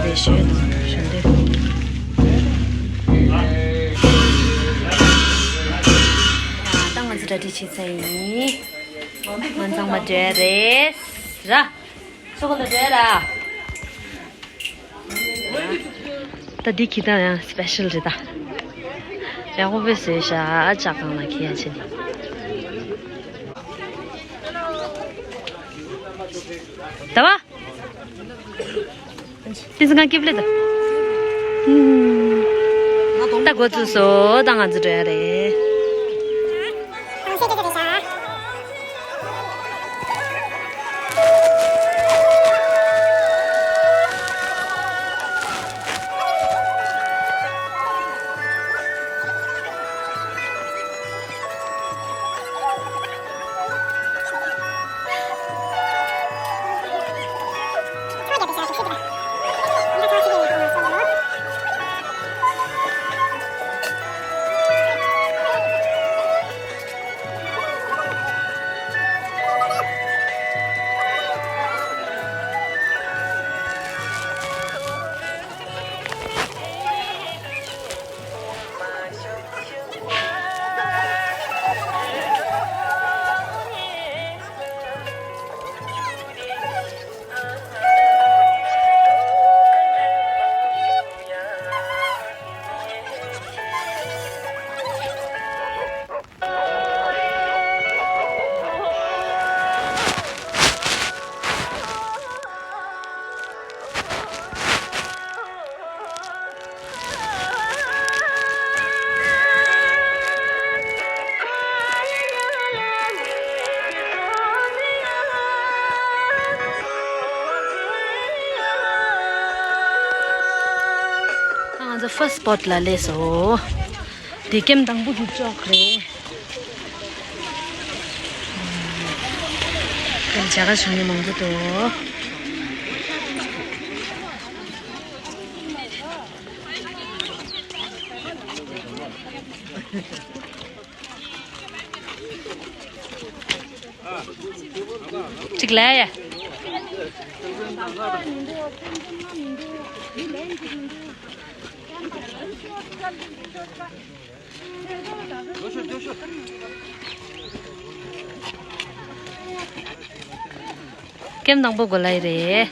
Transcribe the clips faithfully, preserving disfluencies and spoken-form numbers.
དེ་ཞོན་དང་ཞོན་དུས། ཡ་ད་ང་ཚོ་གྲ་སྒྲིག་བྱེད་ཚར་ཡིན། ང་ཚང་མ་འགྲོ་ཡ་རེད་ར། སོ་གོ་ལ་འགྲོ་ཡ་ར། ད་འདི་ཁྱི་དང་ཡང་སི་པེ་ཤལ་རེད་ད། ཡག་པོ་བཟོས་ཤག་ལྕགས་སྒང་ལ་ཁྱི་ཡ་བྱེད་ནི། ད་བ། ཏིན་སི་ཁང་སྐེབས་ལེ་ད། ད་འགོ་ཚུགས་སོ་ད་ང་ཚོ་འགྲོ་ཡ་རེད། ང་ཚོ་ཕར་སི་སི་པོཊ་ལ་སླེབས་སོང་། འདི་ཀེམ་དང་པོ་གི་ཅོག་རེད། ཀེམ་བྱ་དགའ་བྱུང་མཁན་མང་པོ་འདུག་གཅིག་ལ་ཡ། ཀེམ་དང་པོ་གོ་ལ་ཡི་རེད།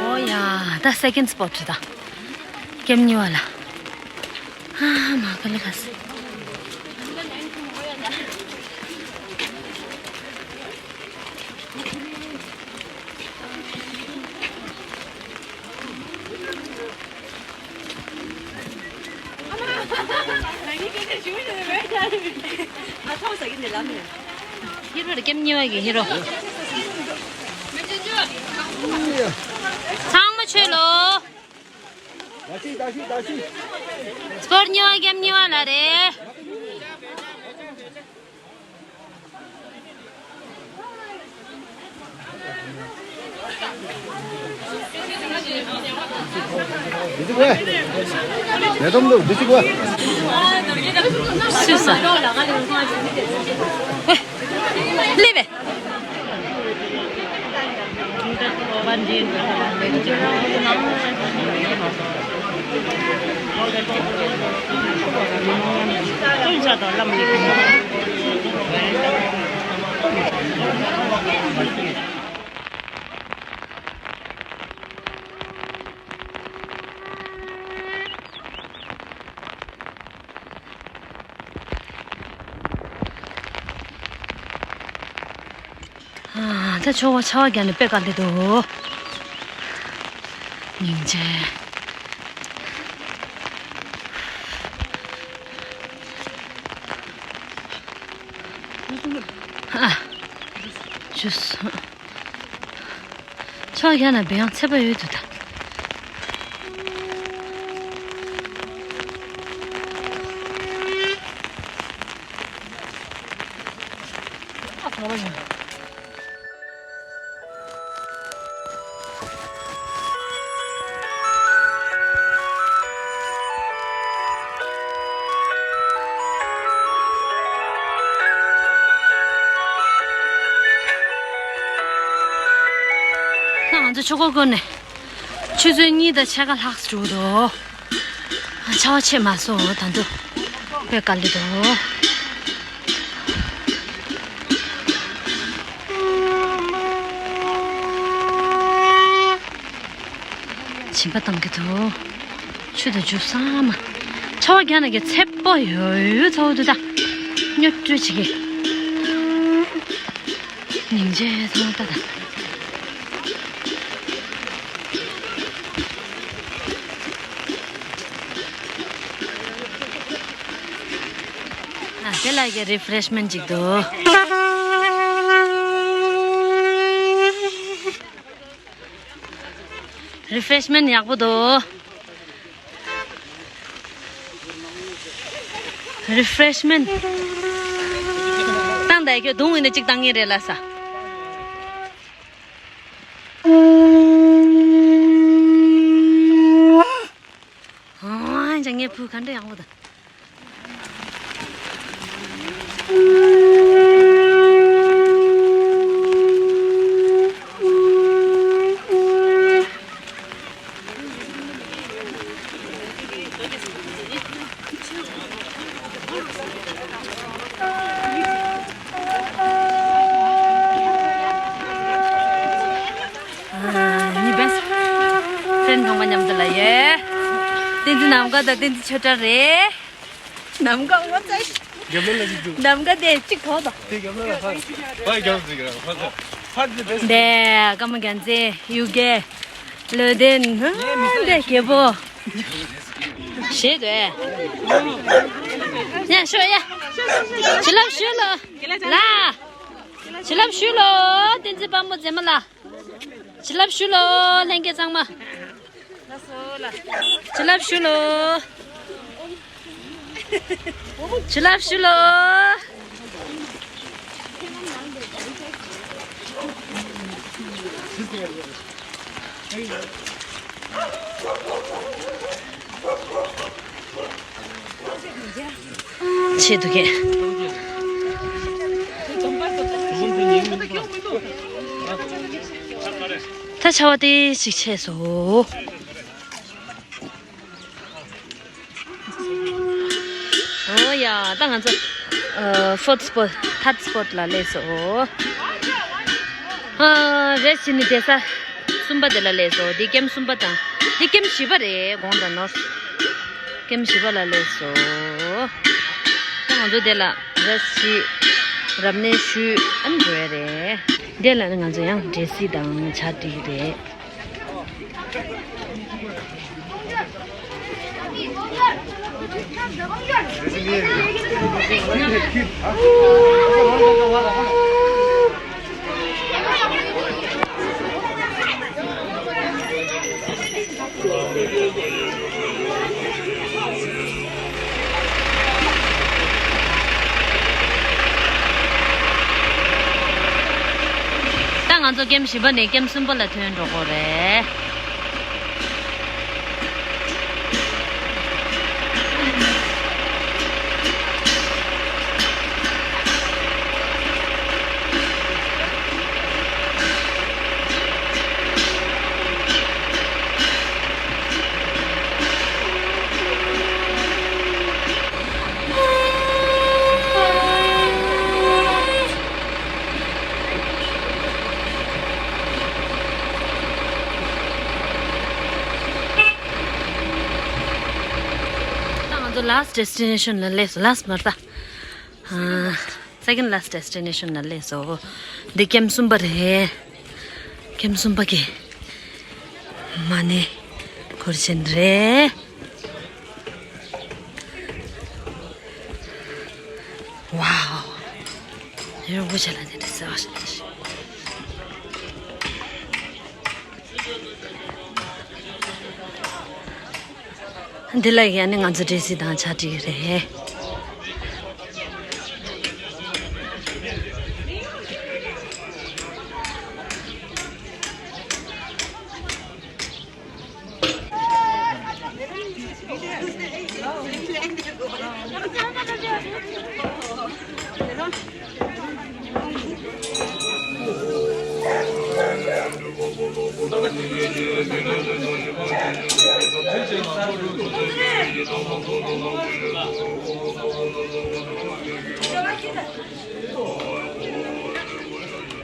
ཨོ་ཡ། ད་སེ་ཀེན་སི་པོཊ་རེད་ད། ཀེམ་གཉིས་པ་ལ། ཨ་མ་ཀ་ལི་ཁ་སི། ཧི་རོ་རེད། ཀེམ་གཉིས་པ་གི་ཧི་རོ། ཚང་མ་ཆོས་ལོ། སི་པོཊ་གཉིས་པ་ཀེམ་གཉིས་པ་ལ་རེད། སུས་ས། སླེབས་པས། ད་ཆོ་བ་ཆར་པ་བརྒྱབ་ནས་དཔེ་དཀའ་ལས་འདུག་སྙིང་རྗེ། ཨ། ཆུ་སོང་། ཆར་པ་བརྒྱབ་ན་བེ་ཡང་ཚད་པ་ཡོད་དུ་ད། ཨ། ཚ་བ་ཡང་། ང་ཚོ་ཆུ་འགོ་བསྐོར་ནས་ཆུ་ཚོད་གཉིས་དང་ཕྱེད་ཀ་ལྷག་ཙམ་འགྲོ་འདུག་ཆར་པ་ཆད་མ་སོང་ད་དུང་དཔེ་དཀའ་ལས་འདུག་སྦྱིན་པ་བཏང་གི་འདུག་ཆུ་དང་ཆུ་ཚང་མ། ཆར་པ་བརྒྱབ་ན་གི་ཚད་པ་ཡོད་ཡོད་ཚ་བོ་འདུག་ད། སྨྱོ་སྤྲོད་བྱེད་ཀྱི། སྙིང་རྗེ་ཚང་མ་ལྟ་དང་། ཨ། དེ་ལ་གི་རི་ཕེ་རེཤ་མེན་ཊི་ཅིག་འདུག་རི་ཕེ་རེཤ་མེན་ཊི་ཡག་པོ་འདུག་རི་ཕེ་རེཤ་མེན་ཊི་བཏང་ད་ཁྱོད་དུང་ཡིན་ན་གཅིག་བཏང་ངེས་རེད་ལ་ས། ཨང་། ཅང་ངའི་བུ་ག་འདྲ་ཡག་པོ་དང་། ཨ། ནི་བེ་སི་ཊི་ཕེ་རེན་ཌི་ཚང་མ་མཉམ་དུ་ལ་ཡོད། བསྟན་འཛིན་ནམ་མཁའ་དང་བསྟན་འཛིན་ཆོས་གྲགས་རེད། ནམ་མཁའ་ངོ་ཚ་ཞིག་རྒྱབ་ལོགས་ལ་ཞིག་འདུག་ནམ་མཁའ་དེ་གཅིག་གོ་དང་། དེ་རྒྱབ་ལོགས་ལ་ཧ། ཧ་རྒྱབ་ཟིག་ར་ཧ་ཧ། ཧ་ཟིག་བེ་སི་ཊི། དེ་ཀརྨ་རྒྱལ་མཚན་གཡུལ་རྒྱལ། ལོས་ལྡན། ཧ། དེ་རྒྱལ་པོ། ཞེས་དོ། ཡ་ཤོ་ཡ། བྱིན་རླབས་ཞུ་ལོ། ལ། བྱིན་རླབས་ཞུ་ལོ། བསྟན་འཛིན་དཔལ་མོ་མཛེས་མ་ལ། བྱིན་རླབས་ཞུ་ལོ། ལྷན་རྒྱས་ཚང་མ། བྱིན་རླབས་ཞུ་ལོ། བྱིན་རླབས་ཞུ་ལོ། ཆེད་དུ་གས། ད་ཆར་པ་ཏོག་ཙམ་ཆད་སོང་། ཨོ་ཡ། ད་ང་ཚོ་ཨ་ཕོར་ཐི་སི་པོཊ། ཐར་ཌི་སི་པོཊ་ལ་སླེབས་སོང་། ཨ་རེ་སི་ཊི་བྱས་ནས་བསྡད་ས་གསུམ་པ་དེ་ལ་སླེབས་སོང་། འདི་ཀེམ་གསུམ་པ་དང་། འདི་ཀེམ་བཞི་པ་རེད། གོང་དང་ནོར། ཀེམ་བཞི་པ་ལ་སླེབས་སོང་། ད་ང་ཚོ་དེ་ལ་རེ་སི་ཊི་བྱས། རབ་གནས་ཞུས། ཨ་ནི་འགྲོ་ཡ་རེད། དེ་ལ་ནི་ང་ཚོ་ཡང་འབྲས་སིལ་དང་ཇ་སྒྲིག་གི་རེད། ད་ང་ཚོ་ཀེམ་བཞི་པ་ནས་ཀེམ་གསུམ་པ་ལ་ཐོན་འགྲོ་གི་རེད། ད་ང་ཚོ་ལཱ་སི་ཊི་ཌེ་སི་ཊི་ནེ་ཤན་ལ་སླེབས་སོང་། ལཱ་སི་ཊི་མ་རེད་ད། ཨ། Second last destination ལ་སླེབས་སོང་། འདི་ཀེམ་གསུམ་པ་རེད། ཀེམ་གསུམ་པ་གི་མ་ཎི་འཁོར་ཆེན་རེད། ཝའོ། རིན་པོ་ཆེ་ལ་དེ་འདྲ་ཟེར་བ་ཞིག་འདི་ལ་ཡང་ནི་ང་ཚོ་འདྲེ་སི་དང་ཆ་འགྲིག་རེད།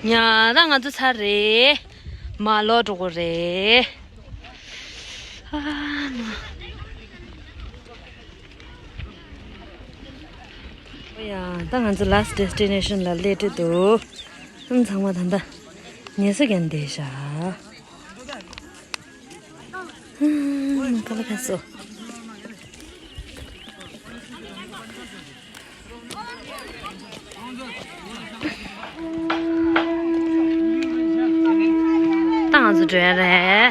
ཡ། ད་ང་ཚོ་ཚར་རེད། མར་ལོག་འགྲོ་དགོས་རེད། ཨ་མ། ཨོ་ཡ། ད་ང་ཚོ་last destination ལ་སླེབས་འགྲོ་འདུག་ཨང་། ཚང་མ་ད་ལྟ་ཉལ་ས་གན་བསྡད་ཤག་ཨ་མ། ཀ་ལ་ཁ་སོ། ད་ང་ཚོ་འགྲོ་ཡ་རེད།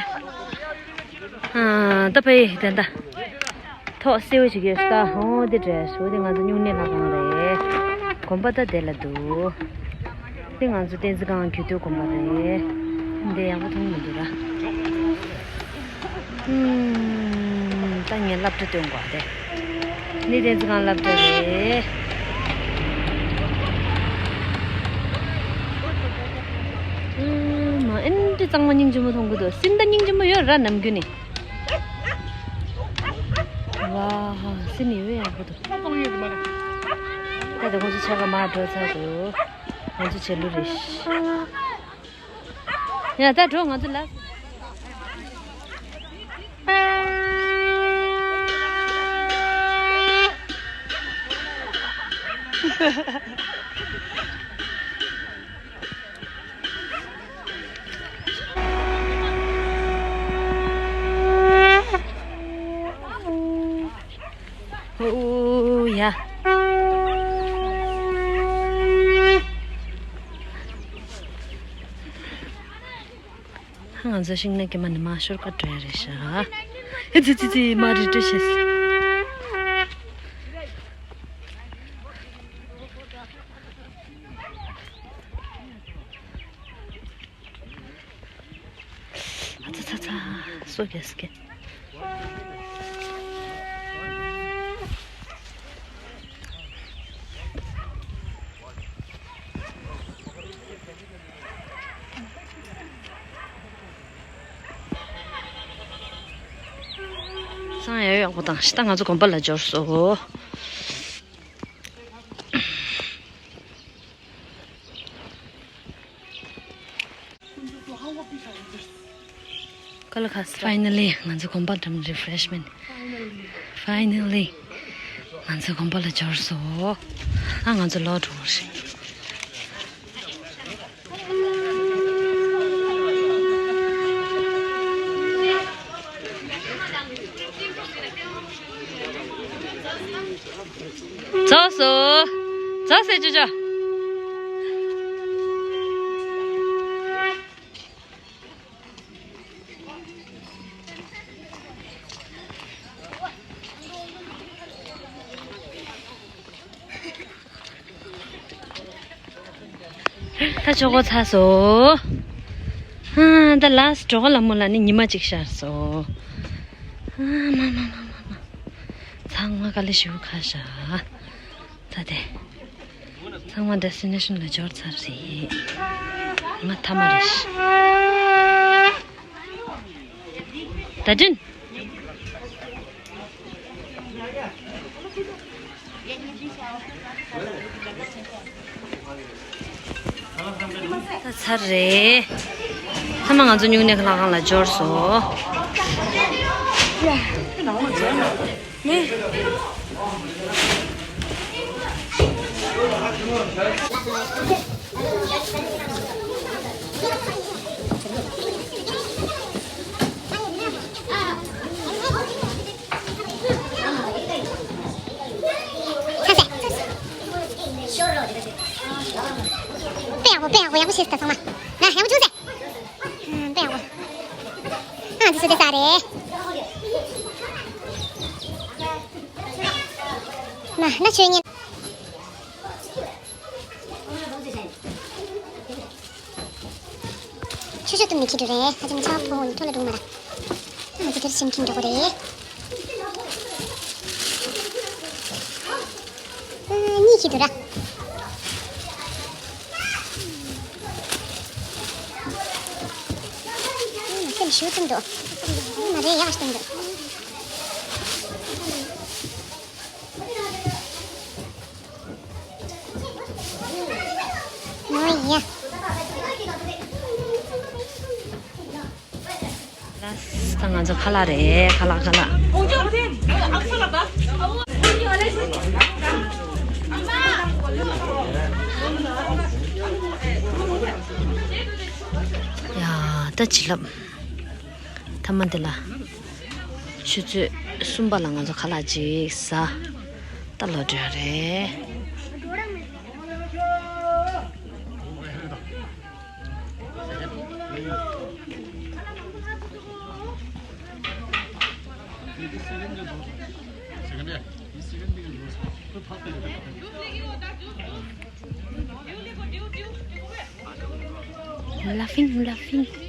ཨ། ད་ཕ་ཡི་དེ་འདྲ། ཐོག་སེའུ་ཞིག་ཡོད་ཤག་ད་ཧོ་དེ་འདྲ་ཞུ་དེ་ང་ཚོ་སྨྱུང་གནས་ལྷ་ཁང་རེད། དགོན་པ་ད་དེ་ལ་འདུག་དེ་ང་ཚོ་བསྟན་འཛིན་སྒང་རྒྱུད་སྟོད་དགོན་པ་རེད། འདི་ཡག་པོ་མཐོང་མི་འདུག་ར། ཨུམ། ད་ངས་སློབ་གྲྭ་སྟོན་དགོས་ཏེ། ནི་བསྟན་འཛིན་སྒང་སློབ་གྲྭ་རེད། ཨུམ། མ་ཨེ་འདྲ་གཙང་མ་སྙིང་རྗེ་མོ་མཐོང་གི་འདུག་སེམས་ད་སྙིང་རྗེ་མོ་ཡོད་ར་ནམ་རྒྱུན་ནས། ཝ། སེམས་ཡོད་ཡག་པོ་འདུག་ད་ལྟ་ཁོང་ཚོ་ཆ་ག་མར་འགྲོ་ཚར་འདུག་ང་ཚོ་བྱེད་ལུགས་རེད། ཡ། ད་འགྲོ་ང་ཚོ་ལ། ཨོ་ཡ། ང་ཚོ་ཤིང་ནགས་ཀྱི་མ་ནི་མ་ཤོར་ཀ་འགྲོ་ཡ་རེད་ཤག་ཨེ་ཙི་ཙི་ཙི། མ་རི་ཏྲི་ཤེས། ཨ་ཚ་ཚ་ཚ། སོ་རྒྱག་སྐད། སང་ཡ་ཡག་པོ་དང་ཤི་ད་ང་ཚོ་དགོན་པ་ལ་འབྱོར་སོ། ཀ་ལ་ཁ་སི། Finally ང་ཚོ་དགོན་པ་འགྲམ་refreshment། Finally ང་ཚོ་དགོན་པ་ལ་འབྱོར་སོ། ཨ་ང་ཚོ་ལོག་འགྲོ་བ་རེད། རྫོགས་སོ། རྫོགས་སོ་ཅོ་ཅོ། ད་ཆོག་གོ་ཚར་སོང་། ཧ། ད་last གྲོགས་ལ་མོ་ལ་ནི་ཉི་མ་གཅིག་ཤར་སོང་། ཧ། མ་མ་མ་མ་མ། ཚང་མ་དཀའ་ལས་ཞེ་པོ་ཁག་ཤག་ད་དེ། ཚང་མ་destination ལ་འབྱོར་ཚར་རེད། ང་ཐ་མ་རེད། ད་དྲིན། ད་ཚར་རེད། ཐ་མ་ང་ཚོ་སྨྱུང་གནས་ལྷ་ཁང་ལ་འབྱོར་སོང་། ནི། དཔེ་ཡག་པོ། དཔེ་ཡག་པོ། ཡག་པོ་བྱས་ད་ཚང་མ། ན་ཡག་པོ་བྱུང་ཟེ། ཨ་དཔེ་ཡག་པོ། ཨ་འདི་སུ་དེ་ས་རེད། ན་ན་ཆོས་ཉན། ཆུ་ཆུ་བཏུམ་ནས་འཁྱེར་འགྲོ་རེད། ཧ་ཅང་ཆར་པ་ཕོག་ནས་ཐོ་ལ་འགྲོ་མ་ར། ང་ཚོ་དེར་ཕྱིན་འཁྱེར་འགྲོ་གི་རེད། ཨ་གཉིད་ཁྱེར་འདུག་ར། ཨ་སེམས་ཤུགས་ཐོན་འདུག་ཨ་མ་རེད། ཡག་ཤོས་འདུག་ཨོ་ཡ། ད་ང་ཚོ་ཁ་ལག་རེད། ཁ་ལག་ཁ་ལག་ཡ་ད་བྱིན་རླབས། མཐའ་མ་འདི་ལ། ཆུ་ཚོད་གསུམ་པ་ལ་ང་ཚོ་ཁ་ལག་ཅིག་ཟ། ད་ལོག་འགྲོ་ཡ་རེད། Laughing, laughing.